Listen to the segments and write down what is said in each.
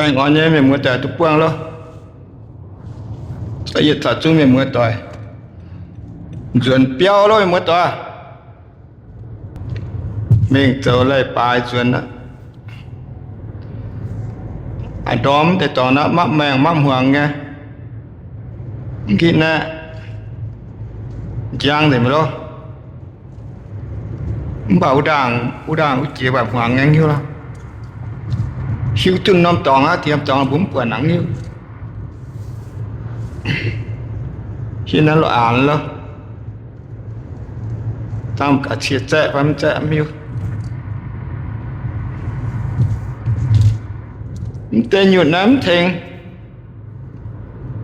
Baengh orn nyei mienh muoz doic duqv buangh loh. Yietc caux zungv mienh muoz doic nzuonx biauv loh, mienh muoz doic. Mingh zoux leiz-baaix nzuonx aqv. A'ndorm deix dorngx naaiv mapv maengh mapv hmuangx nyei. Mv gitv naaiv njang nzengc mi'aqv loh. Mv baac wuov ndaangc, wuov ndaangc wuov jiex baac hmuangx nyei hiuv loh. Hiuv duqv norm dorngx aqv, diex norm dorngx mbuo mv buatc nangc hiuv. Hiuv naaiv loh aanx loh. Dangh gaax cie zaeqv fai mv zaeqv mv hiuv. Mv deix nyutc naaiv mv tengx.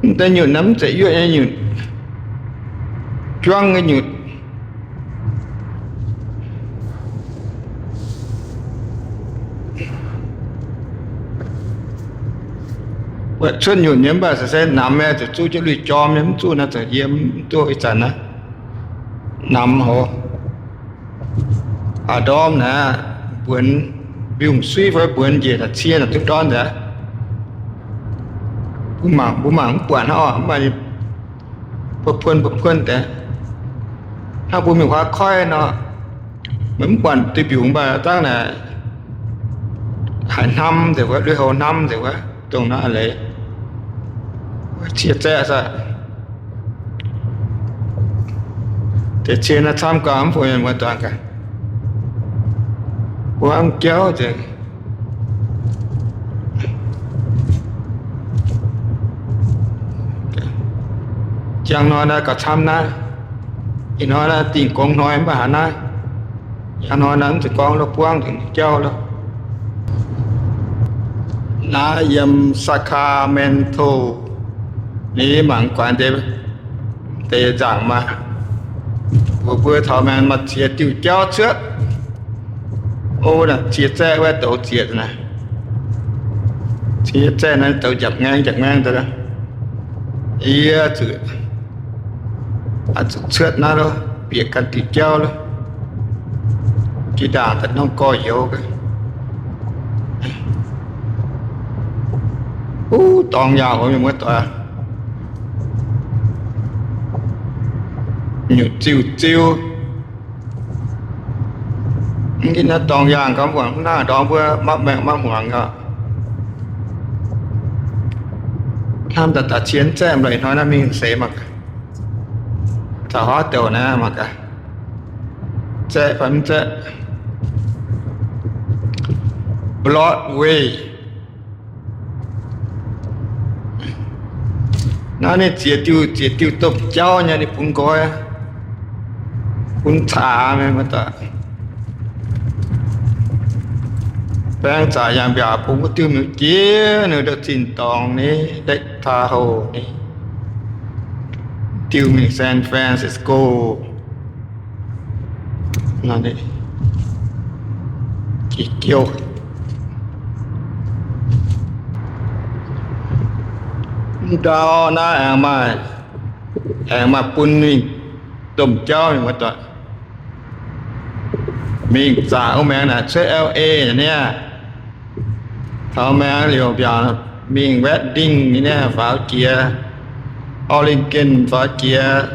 Mv deix nyutc naaiv mv zeiz yuoqv nyei nyutc, juangv nyei nyutc. Cuotv nyutc nyei mv baac se namx nyei, zuqc zuqv jienv lui jorm nyei, mv zuqv naaiv zoux yiem mv duqv ih zanc naaiv. Namx hoc. A'ndorm naaiv mbuonx mbiungc suiv fai mbuonx njiec naaic cie naaic duqv ndortv nzengc. Mbuo mangc, mbuo mangc mv buatc hnangv oc, mv baac buo puon buo puon deix. Hnangv mbuo mingh huaav koiv nor, meih mv buatc duih mbiungc mv baac dangh naaic haiz hnamv nzengc wuov, lui-houx hnamv nzengc wuov, dongh naaiv leiz. Cie zaeqv saah. Deix cie naaiv camv gau mv baac mienh muoz doic gaax, wuov jauv nzengc. Jangx hnoi naaiv gauh camv naaiv. Ih hnoi naaiv dingh gong hnoi mv baac haaix naaiv. Jangx hnoi naaiv mv zuqc gorngv loh, buangv nzengc jauv loh. Naaiv yiem Sacramento, ninh mangc guaix deix, deix nzaangc maah. Mbuox mbuo taux maengx maaih ziex diuh jauv cuotv. O, naaiv cie zaeqv wuov douz zieqc naaiv. Cie zaeqv naaiv douz njapc ngaeng njapc ngaeng daaih. Yie zuqc, zuqc cuotv naaiv loh, bieqc ganh diuh jauv loh. Jiex ndaangc daaih norm gorx-youz. Uv, dorngx yaangh oc mienh muoz doic. Nyutc ziuh ziuh. Mv gitv naaiv dorngx yaangh gauh mv buangh, mv naaiv dorngx mbuo mapv maengh mapv hmuangx gauh. Hnamv daaih daaih cie zaeqv mv lorqc, ih hnoi naaiv mingh seix mangc gaax. Taux haaix douc naaiv mangc gaax, zaeqv fai mv zaeqv. Broadway. Naaiv ninh ziex diuh, ziex diuh domh jauv nyei ninh bun nqoi, bun caax mienh muoz doic. Baeng zaqc yangh mbiaauc bun wuov diuh mingh jiex ninh ndau zinh dorngx ni, Lake Tahoe ni, diuh mingh San Francisco. Jiex jouh. Ndau naaiv aengx maaih, aengx maaih bun mingh domh jauv mienh muoz doic. Mingh zaqc wuov maengx naaic cuotv L A niaa. Taux maengx liouc mbiaauc mingh Redding niaa faaux jiex, Oregon faaux jiex,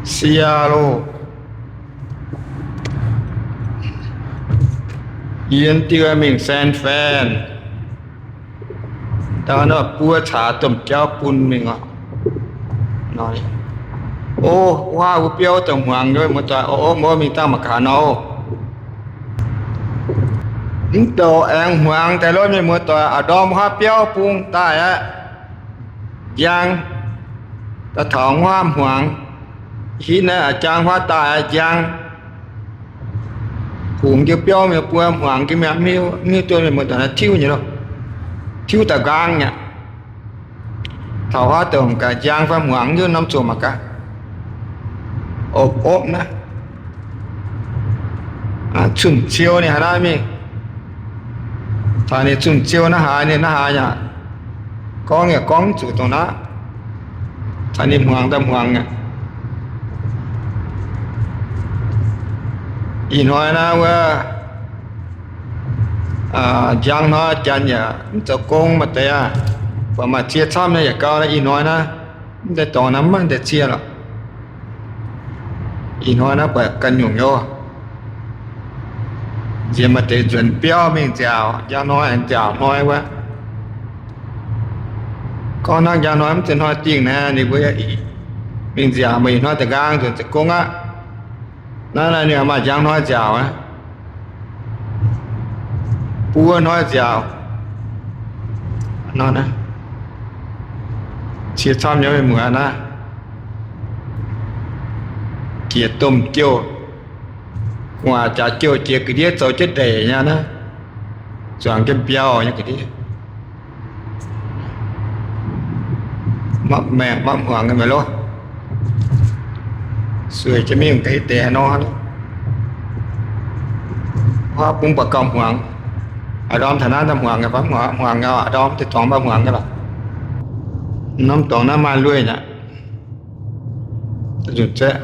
Seattle, yiem diuh mingh San Fran. Ndau nor buo caax domh jauv bun mingh oc. O, wuov biauv dongh hmuangx nyei muoz doic, o, o, mbuo mingh dangh mangc gaax nor. Mv douc aengx hmuangx daaih lov mienh muoz doic, a'ndorm wuov biauv bung daaih aqv. Njang, daaih taux wuov hmuangx. Hitv naaiv a'jang huaav daaih aqv, njang. Kungx jienv biauv mingh buo hmuangx jienv mi'aqv, mv hiuv duqv mienh muoz doic naaiv tiuv nyei loh. Tiuv daaih nqaang mi'aqv. Taux huaav douc gaax njang fai hmuangx hiuv norm zuqc mangc gaax. Opv opv naaiv. Cun-ciou ninh haaix naaiv mingh. Taux ninh cun-ciou naaiv haaix ninh naaiv haaix yaac gorngv yaac gorngv zuqc dongh naaiv. Taux ninh hmuangx daaih hmuangx aqv. Ih hnoi naaiv wuov Njang hnoi janx yaac mv zoux gong maaih deix aqv. Buatc maaih cie camv nyei yaac gau, ih hnoi naaiv mv deix dorngx naaiv mv maaih deix cie lorqc. Ih hnoi naaiv buatc ganh nyungc nyei. Nziex maaih deix nzuonx biauv mingh nziaauc, njang hnoi aengx nziaauc hnoi wuov. Gorngv hnangv njang hnoi mv zeiz hnoi dingh naaiv, ninh mbuo mingh nziaauc, mingh ih hnoi da'nqaang nzuonx zoux gong aqv. Naaiv ninh maaih njang hnoi nziaauc aqv. Buo hnoi nziaauc. Cie camv nyei, muoz naaiv. Jiex domh jouh, gu'nguaaz jaax jouh jiex ga'ndiev zoux jienv ndeic nyei naaiv, zuangx jienv biauv nyei ga'ndiev. Mapv maengh mapv hmuangx nyei meih loh. Sueih jienv mingh deix deix haaix nor. Huaav bung buatc gauh hmuangx. A'ndorm taux naaiv daaih hmuangx nyei, hmuangx nyei, a'ndorm deix dorngx mv baac hmuangx nyei lorqc. Norm dorngx naaiv maaih lueiz aqv. Nzunc zaeqv,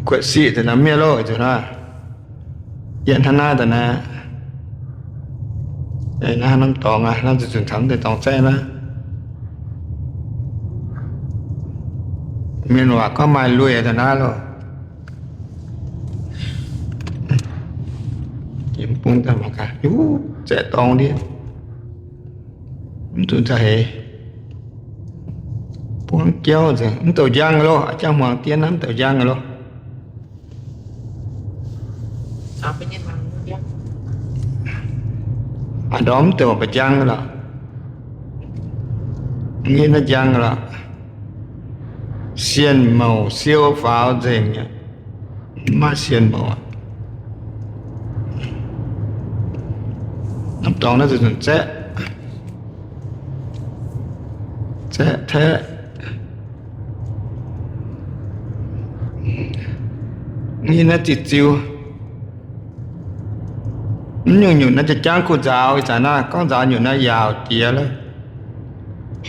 kuotv siqv daaih naaiv miev loh, nzunc naaiv. Yietv hnangv naaiv daaih naaiv. Naaiv norm dorngx aqv, naaiv nzunc taux deix dorngx zaeqv naaiv. Mienh waac gorngv maaih lueiz daaih naaiv loh. Bung daaih mangc gaax, zaeqv dorngx ndiev. Mv zuqc za'heix. Buangv jauv nzengc, mv douc njang loh, jangv hmuangx dien naaiv mv douc njang loh. A'ndorm mv douc mba'jang lorqc. Mv nyei naaiv njang lorqc. Sienh mouc siou faaux nzengc nyei. Mv maaih sienh mouc. Norm dorngx naaiv zuqc zaeqv, zaeqv taeqv. Mv nyei naaiv ziqc ziux. Mv nyungc-nyungc naaiv jangv kuh nzaaux, ih zanc naaiv gorngv nzaaux nyungc naaiv yaauc jiex,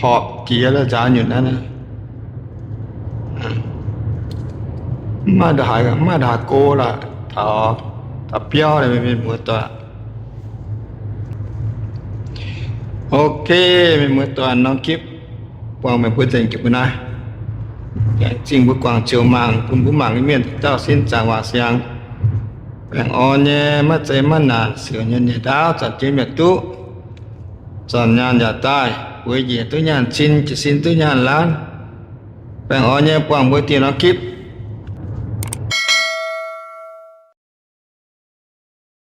horpc jiex, nzaaux nyungc naaiv. Mv maaih ndongc haaix, mv maaih ndongc haaix go lorqc. Taux, taux biauv mienh muoz doic. Ok, mienh muoz doic, norm clip buangh meih mbuo nzengc jiex mbuo naaiv. Laengz zingh mbuo guangc ziouc mangc, bun mbuo mangc nyei mienh dauh sin zaangc waac siangx. Baengh orn nyei, maiv zeiz maiv naanc, siouc nyei nyei ndaauv, zanc jiex mi'aqv duqv. Zanc nyaanh yaac daaih, bueix njiec duqv nyaanh cin, jiez sin duqv nyaanh laanv. Baengh orn nyei, buangh mbuo dieh norm clip.